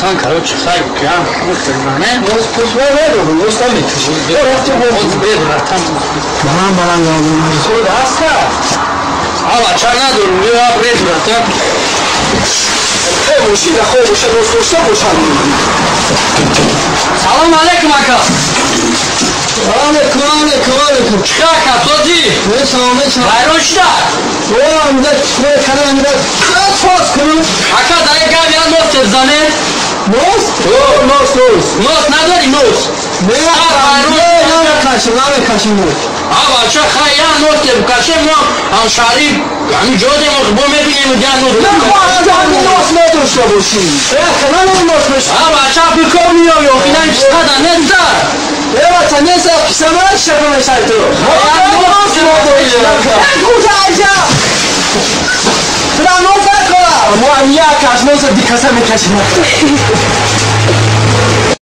Братан, короче, хай, я, не? Нос пушва надо, нос там не. Братан. Балан балан балан. Худ аста. Ава, ча надорум, я бред, братан. Эй, мошина хоб боша, нос дошта бошад. Салом алейкум, ака. Алейкум, алейкум, алейкум. Чӣ ака, този? Не, салом, не, салом. Вайрон шуда? О, амда, кое кана, амда. Фос кунум. Ака, дар як гап я нос зане. Нос? О, нос, нос. Нос надори, нос? Не, не, намекашем, намекашем нос. А, бача, хай, я нос те букашем, мо ҳамшаҳри ҳамин ҷо дем, бо мебинем, я нос. Нахоҳам, нос надошта бошӣ. Э, кана нос бошӣ. А, бача, бикор миёй, охина чиқада неста. Э, бача, неста, писамара шафа мешай ту. Нос надорӣ. Куҷа, айша? Тура нос накора. Мо ам як аш носа дикаса мекашем.